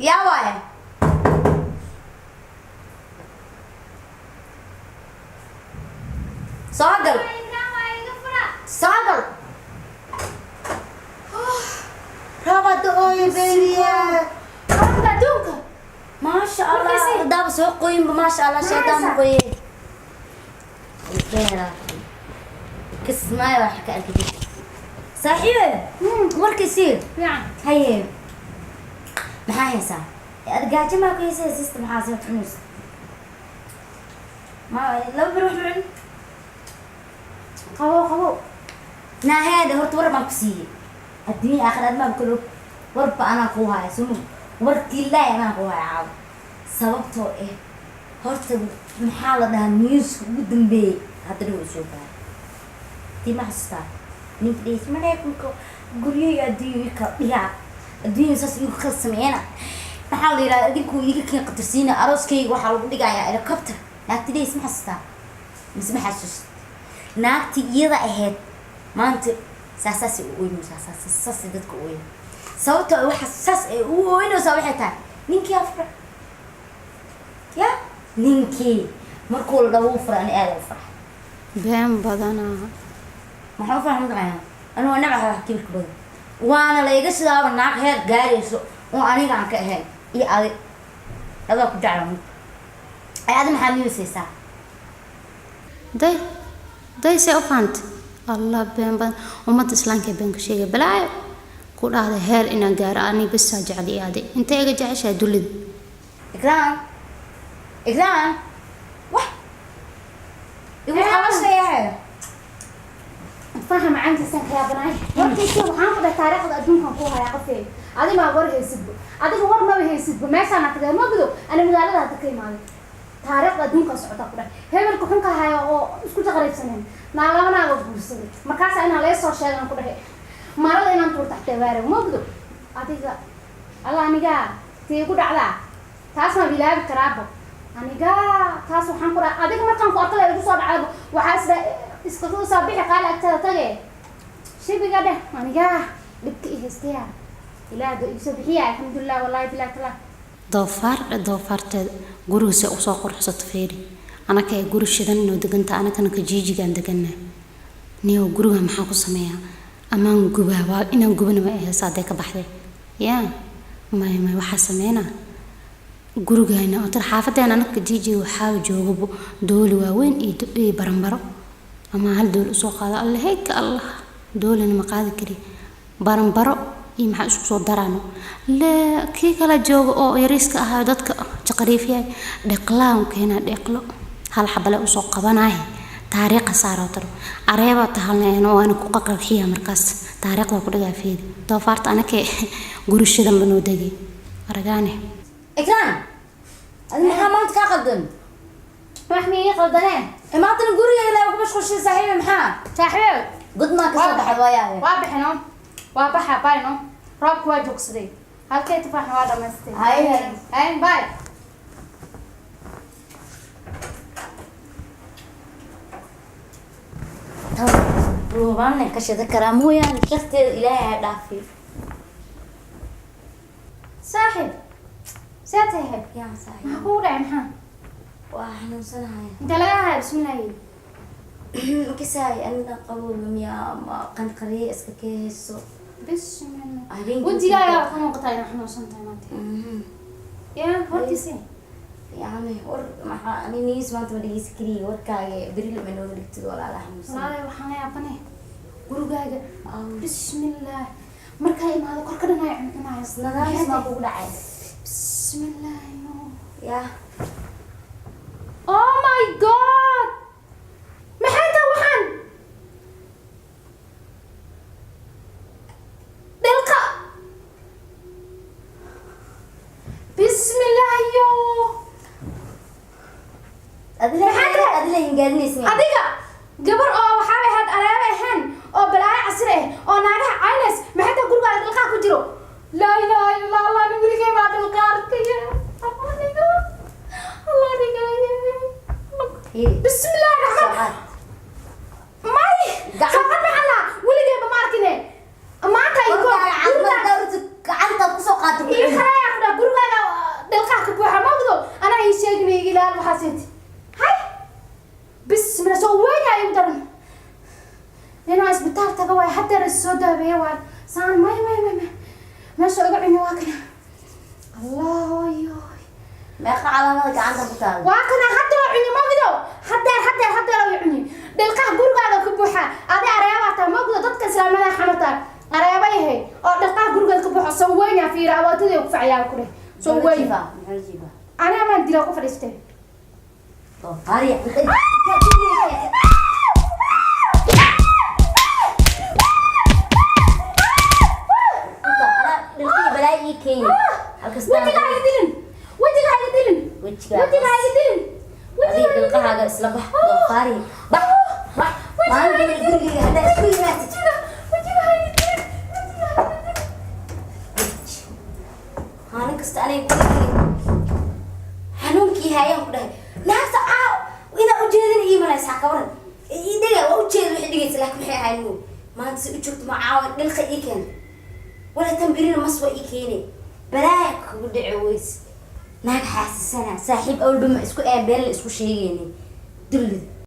Yaa waaye? Soo gal, soo gal. Rooba da'ooyo, baby. Roobka adduunka. Maasha Allah. Markaasay- Hadaaba soo qoyinba, maasha Allah, shaydaan ma qoye. Kismaayo waxa ka arki jirta saaxiibe warkiisii. Fiican. Haye, maxaa haysaa? Ad gaajo maa ku haysay, sister? Maxaa soo cunaysa? Ma laba bir wax ma cun. Qabow, qabow. Naaheeda, horta war baan ku siiyey. Adduunya aakhir aad maa kalo warba anaa kuu haya suma warkii ilaahi anaa kuu haya caawa, sababtoo ah horta maxaa la dhahaa, newska ugu dambeeyey hadda dhow soo gaaray. Tii ma xasuustaa ninka dhehaysa Maraykanka guryaha adduunya ii kala dhigaa, adduunya saas iigu kala sameeyana, maxaa la yidhaha, idinkuu iiga keen qatarsiina, arooskayga waxaa lagu dhigayaa helicopter? Naagti dhehaysa ma xasuustaa mise ma xasuust? Naagtii iyada ahayd maanta saasaasay u ooynaysaa, saas saasay dadka u ooyna. Sababtoo ah waxa saas ay u ooynaysaa waxay tahay ninkii afra ya ninkii markuu la dhawo u furay. Ani aada u farxay. Been badanaa. Maxaa u farxay mataqaanaa? Anigu waa nabcaha wax kibirka badan, waana la iga sidaaba naag heer gaarayso oo aniga aan ka ahayn iyo adi adaa ku jecla. Ay, adi maxaa niyusaysaa? Day day, see u fahamtay? Allah, been badan. Ummadda islaamka ee been ka sheegay, balaayo ku dhahday. Heer inaan gaaro ani bisaa jecli adi intee iga jeceshahay dullida. Ikraan, Ikraan, wax igu qabashayahay. Faha macaantiisaan ka yaabanahay warkiisii. Waxaan ku dhahay taariikhda adduunkan ku hayaa qofey. Adiga maa war haysidbo? Adiga war maba haysidbo. Meeshaan tagee ma gudo, ani magaalada hadda ka imaaday. Taariikhda adduunkan socota ku dhahay hebelka xunka haya oo isku jaqariibsaneen naa laba naago guursaday. Markaasa inaan laga soo sheegan ku dhahay marada inaan tuurta xataa waare ma gudo. Adiga alla, aniga tii igu dhacdaa taas ma bilaabi karaabo. Aniga taas waxaan ku dhahay adiga markaan ku arkale igu soo dhacdabo, waxaa isdha iskaga soo bixi qaali agtada tage shibiga dheh. Aniga dhibka i haystaya ilaah ba igu soo bixiya, alxamdulilah, wallahi bilahi taala. Doofaar doofaarteeda guriga usoo quruxsato. Fiiri, anaka ee guri shidan inoo deganta, anakana ka jiijigaan deganaa. Niyow, guriga maxaa ku sameeyaa? Amaan gubaa? Waa inaan gubana ma aheysa hadday ka baxday. Yaa may may, waxaa sameynaa gurigayna oo tar xaafadeena. Anaka jiijiga waxaa joogabo dooli waaweyn iyo baranbaro, ama hal dooli usoo qaado. Alle heyka, Allah, doolina ma qaadi kari, baranbaro iyo maxaa isku soo daraano le. Kii kala jooga oo yariiska ahaa dadka jaqariifyahay, dheqlaan keenaa, dheqlo hal xabale usoo qabanaay, taariikha saaroo taro areeba tahalneen waana ku qaqarxiya. Markaas taariikhda ku dhigaa. Fiiri doofaarta, anakee guri shidan ba noo degay aragaane. Ikraan, adi maxaa maanta kaa qaldan? Wax miyay qaldanee? Maantana guriga ilaa ku mashquulshay, saaxiibe, maxaa? Saaxiibe. God maa kasoo baxay waayahay. Waa bixino, waa baxa bayno. Roobka waa joogsaday, halkee tufaaxna waa dhamaystay. Haye. Haye, bye. Ruubaanan ka shida karaa mooyaane, sharteeda Ilaahay ha dhaafiyo. Saaxiib, see tahay? Yaa saaxiib. Maxaa kugu dhacay? Maxaa? Waa xanuunsanahay. Inta laga haya? Bismillaahi. Kasaay anina qabowga miyaa ama qanqariye iska kehayso. Bismillah. Habeenkii. Wejigaaga ka muuqataa inaa xanuunsan tahay maanta. Ya hortiisi. Yani war maxaa? Ani news maanta ma dhegeysan kariye. Warkaaga beri lama nooga dhigtid, walaala, xanuunsan. Walaalahay, waxaan la yaabane gurigaaga. Bismillah, markaa imaado korka dhan ay cuncunayo. Nadaamis maa kugu dhacay? Bismillah. Yaa. Oh my God, maxay tahay waxaan dhilqa? Bismillah yo. Adila. Maxaa tahay? Adila hingaadinaysa. Adiga gabar oo waxaaba ahayd alaaba ahayn oo balaayo casri ah oo naagaha caynays. Maxay tahay gurigaaga dhilqaa ku jiro? Laa ilaaha illa Allah, ani weligay baa dhilqa arkaya. Allah niga, Allah niga. Bismillahi raxmaan may. Saqad maxaa lahaa? Weligayba ma arkine maanta ay Gacantaad kusoo qaata. Ii kaleeyaa ku dhaha gurigaaga. Waxaaseet hay, bismillah, soo weyn igu daran. Inaan isbitaal taga waay, hadeer is soo daabeeya waay. Saan may may may may, meesha iga cuni waa kana. Allah yo. Meeqa calaamada gacanta ku taala? Waa kana, hadeer cuni magido, hadeer hadeer hadeer ay cuni. Dhilqaha gurigaaga ka buuxa. Adi areebaa taa magido, dadka islaamada xamataa areeba yahay oo dhilqaha gurigaada ka buuxa. Soo weynaa, fiira awootadii ku facyaa ku dheh, soo weyn. Muxuu la jiifaa? Aniga maan dila ku fadhiistay. Doofaariya. Dhilqii balaa ii keeni. Wejiga ha iga dilin, wejiga ha iga dilin. Wejigaa. Wejiga ha iga dilin. Adiga dhilqahaaga isla bax, doofaariya. Bax bax, maalin dambe gurigeyga haddaa isku yimaatid. Wejiga ha iga dilin. Maalin kasta aniga gurigeyga xanuunkii haayaan ku dhahay. Naagta caaw inaa ujeedin ii malaysaa, ka waran? Ii dhiga, waa ujeeda waxay dhigaysa, laakiin maxay ahayn muu maanta si u joogto ma caawa dhilqa ii keena wala tan birina mas waa ii keene. Balaaya kugu dhici weys, naag xaasisana saaxiib awalba ma isku een been la isku sheegaynin dullida.